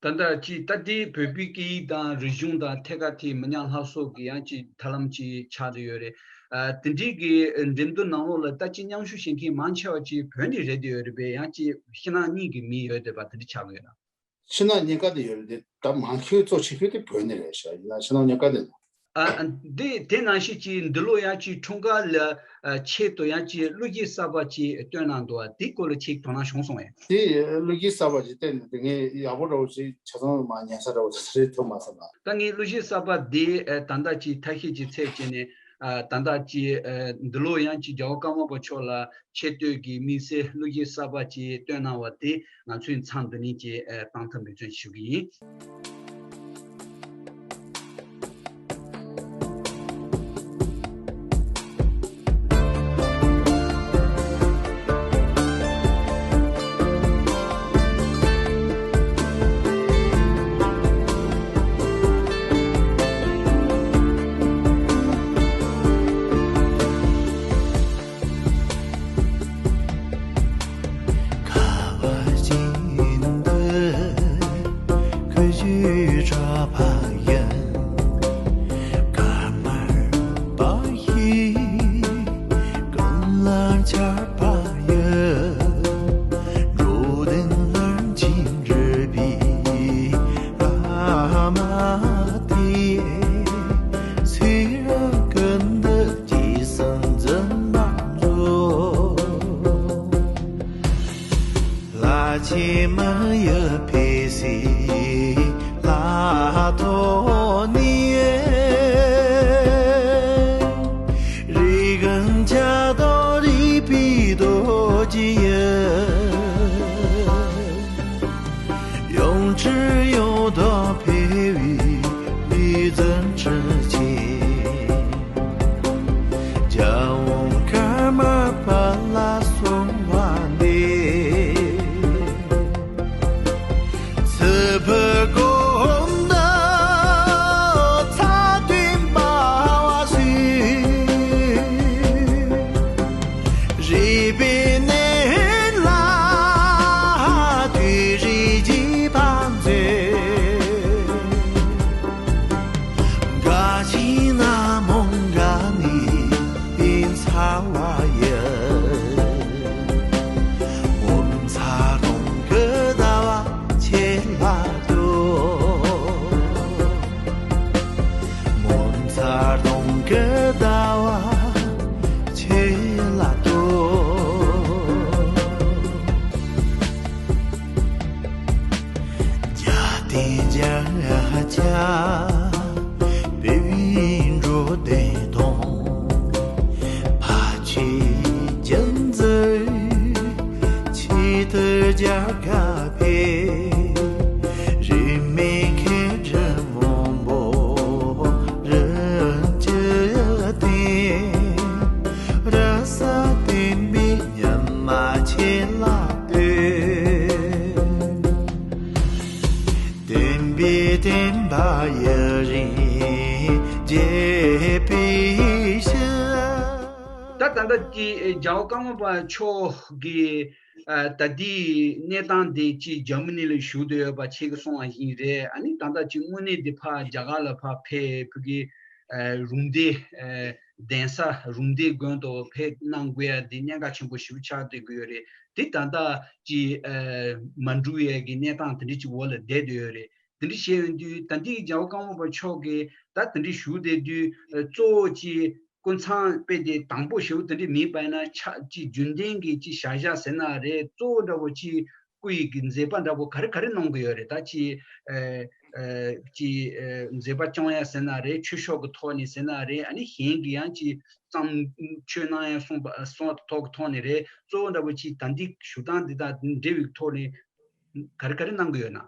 ད་ལྟ་ཅིག་ད་ལྟའི་བོད་པའི་སྐད་ཡིག་དང་རིག་གཞུང་དང་ཐད་ཀར་དེ་མི་ཉམས་ལྷ་སོགས་ཀྱི་ཡང་ཅིག་ཐབས་ལམ་ཅིག་ཆགས་བསྡད་ཡོད་རེད། ཨ་དེ་འདྲའི་གི་འགྲན་བསྡུར་ནང་ལོགས་ལ་ད་ཅིག་མཉམ་ཞུགས་བྱེད་མཁན་མང་ཆེ་བ་ཅིག་བོད་ནས་རེད་བསྡད་ཡོད་རེད་པས། ཡང་ཅིག་ཕྱི་ནང་གཉིས་ཀྱི་མི་ཡོད་བསྡད་པ་དེ་འདྲ་ཆགས་ཀྱི་ཡོད་ན། ཕྱི་ནང་གཉིས་ཀ་དེ་ཡོད་རེད་དེ། ད་མང་ཤོས་གཙོ་ཆེ་ཤོས་དེ་བོད་ནས་རེད་ཤག་ཡིན་ན་ཕྱི་ནང་གཉིས་ཀ་དེ། ཨ་འདི་དེ་ནང་བཞིན་གྱི་འདི་ལོ་ཡང་ཅིག་འཁྲུངས་སྐར་ལ་ཨ་ཆེད་དུ་ཡང་ཅིག་གླུ་གཞས་གསར་པ་ཅིག་བཏོན་གནང་འདུག་བ། དེའི་སྐོར་ལ་ཅིག་དོ་སྣང་བྱུང་སོང་ངས། དེ་གླུ་གཞས་གསར་པ་ཅིག་བཏོན་ནས་དེ་ངས་ཡག་པོ་འདྲ་བོ་ཞིག་ཆ་ཚང་མ་ཉན་ས་འདྲ་བོ་དེ་རེད་ཐུབ་མ་སོང་ལ། ད་ངས་གླུ་གཞས་གསར་པ་འདི་ཨ་ད་ལྟ་ཅིག་ཐབས་ཤེས་ཅིག་འཚོལ་བྱས་ནས་ཨ་ད་ལྟ་ཅིག་ཨ་འདི་ལོ་ཡང་ཅིག་རྒྱལ་བ་ཀརྨ་པ་མཆོག་ལ་ཆེ་བསྟོད་ཀྱི་དམིགས་བསལ་གླུ་གཞས་གསར་པ་ཅིག་བཏོན་གནང་བ་དེ་ང་ཚོས་མཚམས་འདི་ནས་ཅིག་ཨ་བཏང་ཐབས་འབད་བརྩོན་ཞུ་གི་ཡིན། ཁ་བ་ཅན་དུ་ཁུ་བྱུག་གྲགས་པ་ཡིན། དཀར་དམར་པ་ཡི་ཀུན་ལ་ཆགས་པ་ཡི། འགྲོ་དོན་ལམ་གྱི་འགྲུལ་པའི་བླ་མ་དེ། ཚེ་རབས་ཀུན་ཏུ་རྗེས་སུ་འཛིན་པར་མཛོད། ལྷ་ཆེན་མི་ཡི་ཕན་སའི་ལྷ་ཐོག་ནས། རིགས་ཀུན་ཁྱབ་བདག་རིག་པའི་རྡོ་རྗེ་ཡི། ཡང་ཁྱབ་ཡང་དག་འཕེལ་བའི་ལུས་འཛིན་ཁྲི་ཆེན། རྒྱལ་དབང་ཀརྨ་པ་ལ་གསོལ་བ་འདེབས། ཚེ་འཕོས་གོམ་ན་ཚ་གདུང་སྦ་བ་ཞིག། རིག་པའི་གནས་ལ་དུས་རིག་གི་བང་མཛོད། དགའ་ཞིང་ན་མོ་དགའ་ནི་པའི་ཚ་བ་ཡི། ངོ་མཚར་གདུང་གི་ཟླ་བ་ཆེ་ལ་འདུད། ངོ་མཚར་གདུང་གི་ཟླ་བ་ཆེ་ལ་འདུད། རྒྱལ་བསྟན་རྒྱལ་བྱ་སྤེལ་བའི་འགྲོ་དོན་དང་། ཕ་ཆོས་རྒྱུད་འཛིན་ཆེད་དུ་རྒྱལ་ཁ་ཕེབས། རིས་མེད་མཁས་གྲུབ་དབང་པོ་རིམ་གྱིས་བསྟེན། རབ་གསལ་བསྟན་པའི་ཉི་མ་ཁྱེད་ལ་བསྟོད། བསྟན་པའི་བསྟན་པ་ཡུན་རིང་རྒྱས་པའི་ཕྱིར། ད་ད་ལྟ་དེ་རྒྱལ་བ་ཀརྨ་པ་མཆོག་གི་ཨ་ད་ལྟའི་གནས་སྟངས་དེ་ཅིག་འཇར་མ་ནི་ལ་བཞུགས་བསྡད་ཡོད་པ་ཁྱེད་ཀྱིས་གསུངས་པ་བཞིན་རེད། ཨ་ནི་ད་ལྟ་ཅིག་དངོས་གནས་དེ་ཕར་རྒྱ་གར་ལ་ཕར་ཕེབས་ཕུལ་གི་ཨ་རུང་སྡེ་ཨ་ གདན་ས་རུམ་བཏེག་དགོན་དུ་ཕེབས་གནང་དགོས་ཡ་འདི་གནད་འགག་ཆེན་པོ་ཞེ་པོ་ཆགས་བསྡད་ཀྱི་ཡོད་རེད། འདི་ད་ལྟ་ཅིག་ཨ་མ་འགྲུབ་ཡས་ཀྱི་གནས་སྟངས་དེ་འདྲ་ཅིག་འོག་ལ་བསྡད་བསྡད་ཡོད་རེད། དེ་འདྲ་བཤད་ཡོང་དུས་ད་ལྟའི་རྒྱལ་བ་ཀརྨ་པ་མཆོག་གིས་ད་དེ་འདྲ་ཞུ་བསྡད་དུས་ཨ་གཙོ་བོ་ཅིག་སྐུ་མཚམས་དཔེ་དེ་དང་པོ་ཞེ་པོ་དེ་འདྲ་མིན་པ་ཡིན་ན་ཆ་ཅིག་རྒྱུན་ལྡན་གྱི་ཅིག་བྱ་གཞག་ཟེར་ན་རེད། གཙོ་བོ་འདྲ་བོ་ཅིག་སྐུ་ཡི་གི་མཛད་པ་འདྲ་བོ་ག་རེ་ག་རེ་གནང་གི་ཡོད་རེད། ད་ཅིག་ཨ་ཨ་ཅིག་ཨ་མཛད་པ་སྐྱོང་ཡ་ཟེར་ན་རེད། ཆོས་ཕྱོགས་ཀྱི་ཐོག་ནས་ཟེར་ན་རེད། ཨ་ནི་གཞན་གྱི་ཡང་ཅིག་བརྩམས་ཆོས་གནང་ཡ་གསུངས་པ་གསུངས་ཐོག་གི་ཐོག་ནས་རེད། གཙོ་བོ་འདྲ་བོ་ཅིག་ད་འདི་ཞུ་སྟངས་འདི་དང་འབྲེལ་བའི་ཐོག་ནས་ག་རེ་ག་རེ་གནང་གི་ཡོད་ན།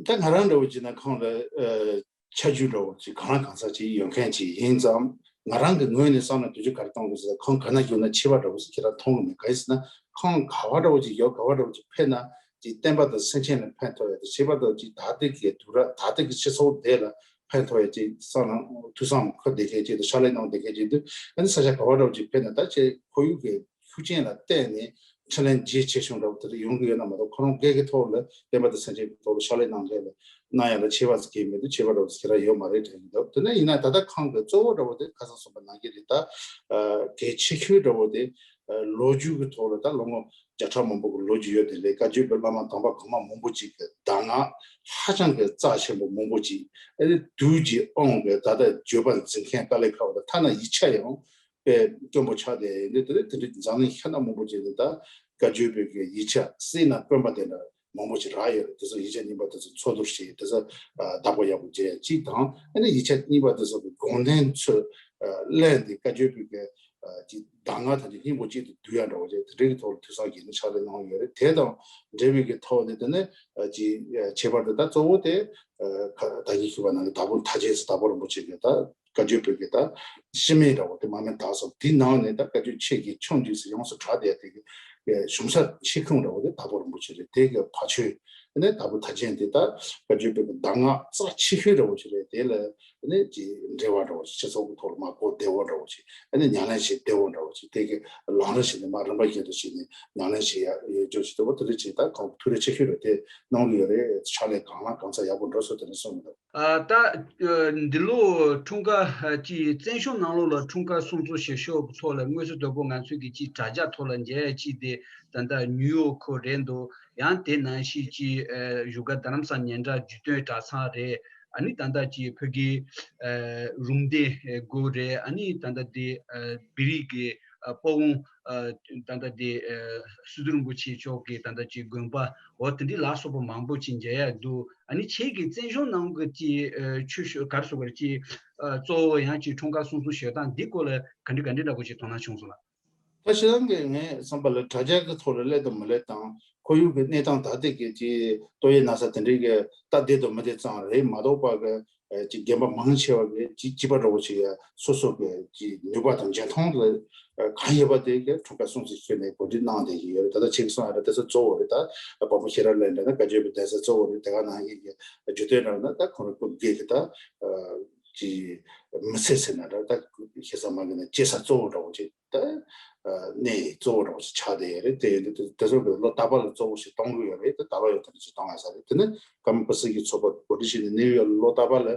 ད་ང་རང་འདྲ་བོ་ཅིག་ན་ཁོང་ལ་ཨ་ཆ་རྒྱུས་འདྲ་བོ་ཅིག་གང་ལ་གང་འཚམ་ཅིག་ཡོད་མཁན་ཅིག་ཡིན་ཙང་། ང་རང་གི་ངོས་ནས་བསམ་ན་དུས་ཚོད་ག་རེ་གཏོང་དགོས་ཟེར་ན། ཁོང་ག་ན་བསྐྱོད་ན་ཆད་པ་འདྲ་བོ་ཞིག་ཁྱེད་རང་མཐོང་གི་མེད། ག་ཡིན་ཟེར་ན་ཁོང་ག་བ་འདྲ་བོ་ཅིག་ཡོད། ག་བ་འདྲ་བོ་ཅིག་ཕེབས་ན་ཅིག་བསྟན་པ་དང་སེམས་ཅན་ལ་ཕན་ཐོགས་ཡ་དེ། བྱས་པ་དང་ཅིག་ད་ལྟའི་གི་དུས་རབས་ད་ལྟའི་གི་སྤྱི་ཚོགས་དེ་ལ་ཕན་ཐོགས་ཡ་ཅིག་བསམ་ན་ཐུགས་བསམ་འཁོར་བསྡད་མཁན་ཅིག་དང་ཕྱག་ལས་གནང་བསྡད་མཁན་ཅིག་འདུག་ཨ་ནི་ས་ཆ་ག་བ་འདྲ་བོ་ཅིག་ཕེབས་ན་ད་ཁྱེད་ཁོར་ཡུག་གི་ཤུགས་རྐྱེན་ལ་བརྟེན་ནས་འཕྲིན་ལས་རྒྱ་ཆེ་ཆུང་འདྲ་བོ་དེ་འདྲ་ཡོང་གི་ཡོད་ན་མ་གཏོགས། ཁོ་རང་སྒེར་གྱི་ཐོག་ལ་བསྟན་པ་དང་སེམས་ཅན་གྱི་ཐོག་ལ་ཕྱག་ལས་གནང་མཁན་ལ་གནང་ཡ་ལ་ཆད་པ་ཟེར་མཁན་མི་འདུག་ཆད་པ་འདྲ་བོ་ཟེར་མཁན་རང་ཡོད་མ་རེད་དྲན་གྱི་འདུག་དེ་ནས་ཡིན་ན་ད་ལྟ་ཁོང་གི་གཙོ་བོ་འདྲ་བོ་དེ་ཁ་སང་གསུངས་པ་ནང་བཞིན་རེད། ད་གལ་ཆེ་ཤོས་འདྲ་བོ་དེ་ལོ་རྒྱུས་ཀྱི་ཐོག་ལ་ད་ལོ་ངོ་བརྒྱ་ཕྲག་མང་པོ་གི་ལོ་རྒྱུས་ཡོད་དེ་ལས། བཀའ་བརྒྱུད་པའི་བླ་མ་དམ་པ་གོང་མ་མང་པོ་ཅིག་གི་གདམས་ངག་ཧ་ཅང་གི་རྩ་ཆེན་པོ་མང་པོ་ཅིག་ཨ་ནི་བདུད་ཀྱི་དབང་གིས་ད་ལྟ་བརྗོད་པ་འཛིན་མཁན་དཀའ་ལས་ཁག་པ་དང་། ཐ་ན་ཡིག་ཆ་ཡང་དཔེ་དཀོན་པོ་ཆགས་བསྡད་ཡོད་དེ། དེ་འདྲ་འཛམ་གླིང་ཤ་སྟག་མང་པོ་ཅིག་ནས་ད་བཀའ་བརྒྱུད་པའི་གི་ཡིག་ཆ་བསྲེས་ན་དཀོན་པ་དེ་འདྲ་མང་པོ་ཅིག་རག་ཡོད་རེད། དེ་ཚོ་ཡིག་ཆ་རྙིང་པ་དེ་ཚོ་འཚོལ་བསྡུ་བྱས། དེ་ཚོ་བདག་པོ་ཡག་པོ་བྱས་གཅིག་དང་། ཨ་ནི་ཡིག་ཆ་རྙིང་པ་དེ་ཚོ་གི་དགོངས་དོན་ཚོ་ལེན་ཏེ་བཀའ་བརྒྱུད་པའི་གི་ཅིག་གདམས་ངག་དང་ཅིག་སྙིང་པོ་གཅིག་ཏུ་བསྡུ་ཡ་འདྲ་བོ་ཅིག་དེ་འདྲའི་གི་ཐོག་ལ་ཐུགས་བསམ་བཞེས་ནས་ཕྱག་ལས་གནང་ཡོད་རེད། དེ་དང་འབྲེལ་བའི་གི་ཐོག་ནས་དེ་ནས་ཅིག་ཁྱད་པར་དུ་ད་གཙོ་བོ་དེ་ད་གིན་ཞུས་པ་ནང་གི་དྭགས་པོ་མཐའ་ཅན་ཟེར། དྭགས་པོ་རིན་པོ་ཆེ་གི་ད་བཀའ་བརྒྱུད་པའི་གི་ད་སྤྱི་མེས་འདྲ་བོ་དེ་མ་མེད་དྭགས་སོགས་དེའི་ནང་ནས་ད་བཀའ་བརྒྱུད་ཆོས་ཀྱི་ཆུང་འདུས་སུ་ཡོངས་སུ་གྲགས་བསྡད་དེ་གི་གཞུང་ས་ཆེ་ཁུངས་འདྲ་བོ་དེ་དྭགས་པོ་རིན་པོ་ཆེ་རེད། དེ་གི་ཕ་ཆོས། དེ་ནས་དྭགས་པོ་མཐའ་ཅན་དེ་ད་བཀའ་བརྒྱུད་པའི་གདམས་ངག་རྩ་ཆེ་ཤོས་འདྲ་བོ་ཞིག་རེད། དེ་ལ་ནི་ཅིག་འབྲེལ་བ་འདྲ་བོ་ཞིག་སྤྱི་ཚོགས་ཀྱི་ཐོག་ལ་མར་གོ་བདེ་བོ་འདྲ་བོ་ཞིག་ཨ་ནི་ཉམས་ལེན་བྱེད་བདེ་བོ་འདྲ་བོ་ཞིག་དེ་གི་ལམ་རིམ་ཞིག་ནི་མར་རིམ་པ་བཞིན་དུ་ཞིག་ནི་ཉམས་ལེན་བྱེད་ཡ་ཡོད་རྒྱུ་ཞིག་འདུག་པ། དེ་འདྲ་ཅིག་ད་ཁོང་ཐུགས་རེ་ཆེ་ཤོས་རེད། དེ་གནང་གི་ཡོད་རེད། ཕྱག་ལས་གང་ལ་གང་འཚམ་ཡག་པོ་འགྲོ་སོང་། དེ་འདྲ་གསུངས་གི་འདུག་ཨ་ད་འདི་ལོ་འཁྲུངས་སྐར་ཅིག་བཙན་བྱོལ་ནང་ལོགས་ལ་འཁྲུངས་སྐར་སྲུང་བརྩི་ཞུ་ཕྱོགས་ཀྱི་ཐོག་ལ་དངོས་སུ་དོ་པོ་ང་ཚོས་ཀྱི་ཅིག་དྲ་རྒྱ་ཐོག་ལ་མཇལ་ཡ་ཅིག་དེ་ད་ལྟ་ནིའུ་ཡོག་ཁུལ་རེད་འདུག་ཡང་དེ་ནང་བཞིན་ཅིག་བཞུགས་སྒར་རྡ་རམ་ས་ལ་ཉེ་འདྲ་བརྒྱུད་སྟོན་གྲྭ་ཚང་རེད། ཨ་ནི་ད་ལྟ་ཅིག་བོད་ཀྱི་རུམ་བཏེག་དགོན་རེད། ཨ་ནི་ད་ལྟ་དེ་བོད་རིགས་ཀྱི་དཔའ་བོ་ད་ལྟ་དེ་སི་ཏུ་རིན་པོ་ཆེ་མཆོག་གི་ད་ལྟ་ཅིག་དགོན་པ་འོ་དེ་འདྲ་ལ་སོགས་པ་མང་པོ་ཅིག་མཇལ་ཡ་འདུག་ཨ་ནི་ཁྱེད་ཀྱིས་བཙན་བྱོལ་ནང་གི་ཅིག་ཆོས་ཞུ་ག་རེ་ཟེར་དགོས་རེད། ཅིག་གཙོ་བོ་ཡང་ཅིག་འཁྲུངས་སྐར་སྲུང་བརྩི་ཞུ་སྟངས་འདི་སྐོར་ལ་ག་འདྲ་ག་འདྲ་འདྲ་པོ་ཅིག་དོ་སྣང་བྱུང་སོང་ལགས། ད་ཁྱེད་རང་གིས་ངའི་བསམ་པ་ལ་དྲ་རྒྱ་གི་ཐོག་ལ་སླེབས་དང་མི་སླེབས་དང་། ཁོར་ཡུག་གི་གནས་སྟངས་ད་ལྟའི་གི་ཅིག་ཏོག་དབྱིབས་ན་ཚ་དེ་འདྲའི་གི་སྟབས་བདེ་དང་མི་བདེ་ཙམ་རེད་མ་གཏོགས་པ་གི་ཅིག་རྒན་པ་མང་ཆེ་བ་གི་ཅིག་སྐྱིད་པ་འདྲ་བོ་ཅིག་ཡ་སོ་སོ་གི་ཅིག་ནུས་པ་དང་འཇོན་ཐང་ལ་གང་ཡོད་པ་དེ་གི་འཁྲུངས་སྐར་སྲུང་བརྩི་ཞུས་ནས་གོ་སྒྲིག་གནང་བསྡད་ཀྱི་ཡོད་རེད། ད་ལྟ་ཁྱེད་ཀྱིས་གསུངས་ཡ་འདྲ་དེ་ཚོ་གཙོ་བོ་རེད། ད་བ་མོ་ཤེས་རབ་གླིང་འདྲ་ན་བཀའ་བརྒྱུད་པའི་གདན་ས་གཙོ་བོ་རེད། དེ་ག་ནང་བཞིན་གྱི་བརྒྱུད་སྟོན་འདྲ་ན་ད་ཁོང་རང་སྐུ་སྒེར་གྱི་ད་ཅིག་མི་ཚེ་ཟེར་ན་འདྲ། ད་ཁ་སང་མ་གི་ནས་སྐྱེ་ས་གཙོ་བོ་འདྲ་བོ་ཅིག་ད་གནས་གཙོ་བོ་འདྲ་བོ་ཅིག་ཆགས་བསྡད་ཡོད་རེད། དེ་ཡིན་དུས་དེ་ཚོ་གི་ལོ་རྟག་པར་ལ་གཙོ་བོ་ཞིག་གཏོང་གི་ཡོད་རེད། དེ་ད་ལོ་ཡང་དེ་འདྲ་ཅིག་གཏོང་ཡ་ས་རེད། དེ་ནས་ཀརྨ་པ་སེང་གེ་ཚོགས་པ་གོ་སྒྲིག་བྱས་ནས་གནས་ཡུལ་ལོ་རྟག་པར་ལ་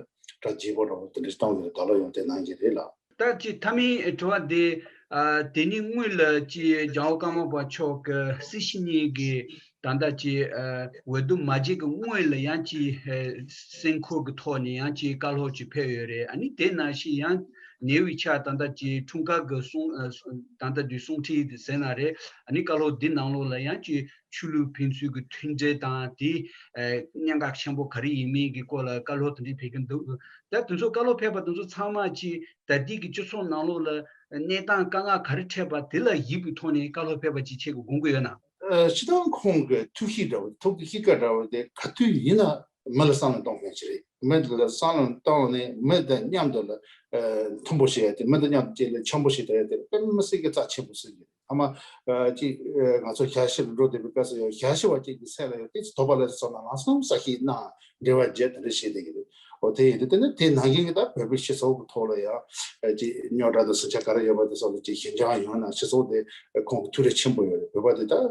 གྲ་རྒྱས་པོ་འདྲ་བོ་དེ་འདྲ་ཅིག་གཏོང་གི་རེད། ད་ལོ་ཡང་དེ་གནང་གི་རེད་ལགས། ད་ཅིག་མཐའ་མའི་དྲི་བ་འདི། ཨ་དེ་ནི་སྔོན་ལ་ཅིག་རྒྱལ་བ་ཀརྨ་པ་མཆོག་གི་སྲིད་ཞི་གཉིས་ཀྱི་ད་ལྟ་ཅིག་ཨ་འོས་བསྡུ་མ་བྱས་ཀྱི་སྔོན་ལ་ཡང་ཅིག་ཨ་སེམས་ཁུར་གྱི་ཐོག་ནས་ཡང་ཅིག་བཀའ་སློབ་ཅིག་ཕེབས་ཡོད་རེད། ཨ་ནི་དེ་ནང་བཞིན་ཡང་ཉེ་བའི་ཆར་ད་ལྟ་ཅིག་འཁྲུངས་སྐར་གྱི་གསུང་ཨ་ད་ལྟ་དུས་གསུང་འཕྲིན་དེ་ཟེར་ན་རེད། ཨ་ནི་བཀའ་སློབ་འདི་ནང་ལོགས་ལ་ཡང་ཅིག་ཆོས་ལུགས་ཕན་ཚུན་གྱི་མཐུན་འབྲེལ་དང་དེ་ཨ་གནད་འགག་ཆེན་པོ་ག་རེ་ཡིན་མིན་གྱི་སྐོར་ལ་བཀའ་སློབ་དེ་འདྲ་ཕེབས་ཀྱི་འདུག་ད་དེ་ཚོ་བཀའ་སློབ་ཕེབས་པ་དེ་ཚོ་ཚང་མ་ཅིག་ད་ལྟའི་གི་སྤྱི་ཚོགས་ནང་ལོགས་ལ་གནས་སྟངས་དཀའ་ངལ་ག་རེ་འཕྲད་པ་དེ་ལ་གཞིགས་པའི་ཐོག་ནས་བཀའ་སློབ་ཕེབས་པ་ཅིག་ཁྱེད་ཀྱིས་དགོངས་ཀྱི་ཡོད་ན། ཨ་སྤྱིར་བཏང་ཁོང་གི་ཐུགས་གཤིས་འདྲ་བོ་ཐུགས་ཀྱི་གཤིས་ཀ་འདྲ་བོ་དེ་ག་དུས་ཡིན་ན་མི་ལ་བསམ་བློ་གཏོང་མཁན་ཞིག་རེད། མི་ལ་བསམ་བློ་བཏང་ནས་མི་དང་མཉམ་དུ་ལ་ཨ་མཐུན་པོ་བྱེད་ཡ་དེ། མི་དང་མཉམ་དུ་བཅས་ལ་འཆམ་པོ་བྱེད་བསྡད་ཡ་དེ་དཔེ་མི་སྲིད་ཀྱི་རྩ་ཆེན་པོ་ཟེར་གྱི་རེད། ཨ་མ་ཨ་ཅིག་ཨ་ང་ཚོ་ཞ་ཞི་ལ་འགྲོ་བསྡད་པའི་སྐབས་སུ་ཡང་ཞ་ཞི་བ་ཅིག་གི་སེམས་ལ་ཡང་ཏོག་ཙམ་དོགས་པ་སླེབས་སོང་ན་ལམ་སང་བསམ་ཤེས་གནང་། འབྲེལ་བ་བརྒྱབ་དེ་འདྲ་བྱེད་བསྡད་ཀྱི་རེད། འོ་དེ་ཡིན་དུས་དེ་ནི་དེ་ནང་བཞིན་གྱི་ད་བོད་པའི་སྤྱི་ཚོགས་ཀྱི་ཐོག་ལ་ཡང་ཨ་ཅིག་རྙོག་དྲ་དང་ཟིང་ཆ་ག་རེ་ཡོད་པ་དེ་སོགས་ལ་ཅིག་ཞི་འཇམ་ཡོང་ན་སྤྱི་ཚོགས་དེ་ཁོང་གི་ཐུགས་རེ་ཆེན་པོ་ཡོད་རེད། བོད་པ་དེ་ད་ཨ་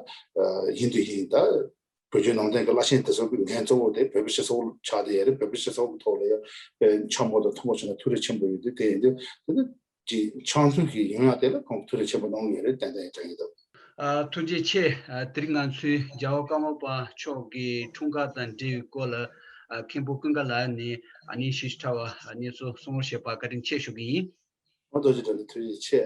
ཡིན་དུས་ཡིན་ད། བོད་བརྒྱུད་ནང་བསྟན་གྱི་བླ་ཆེན་དེ་ཚོ་གི་འགན་གཙོ་བོ་དེ་བོད་པའི་སྤྱི་ཚོགས་ཆགས་བསྡད་ཡོད་རེད། བོད་པའི་སྤྱི་ཚོགས་ཀྱི་ཐོག་ལ་ཡང་དཔེ་འཆམ་པོ་དང་མཐུན་པོ་བྱུང་ན་ཐུགས་རེ་ཆེན་པོ་ཡོད་དུས། དེ་ཡིན་དུས་དེ་ནི་ ཀྱི་ཕྱག་མཛོད་ཀྱི་ཡོང་ཡག་དེ་ལ་ཁོང་ཐུགས་རེ་ཆེན་པོ་གནང་ཡོད་རེད། ཏན་ཏན་དྲན་གྱི་འདུག། ཨ། ཐུགས་རྗེ་ཆེ། ཨ། དེ་རིང་ང་ཚོས་རྒྱལ་བ་ཀརྨ་པ་མཆོག་གི་འཁྲུངས་སྐར་དང་འབྲེལ་བའི་སྐོར་ལ། ཨ། མཁན་པོ་ཀུན་དགའ་ལགས་ནས་ཨ་ནི་ཞིབ་ཕྲ་བ་ཨ་ནི་གསུང་རོགས་བྱས་པ་བཀའ་དྲིན་ཆེ་ཞུ་གི་ཡིན། ཨོ་རྡོ་རྗེ་དྲན་ཐུགས་རྗེ་ཆེ།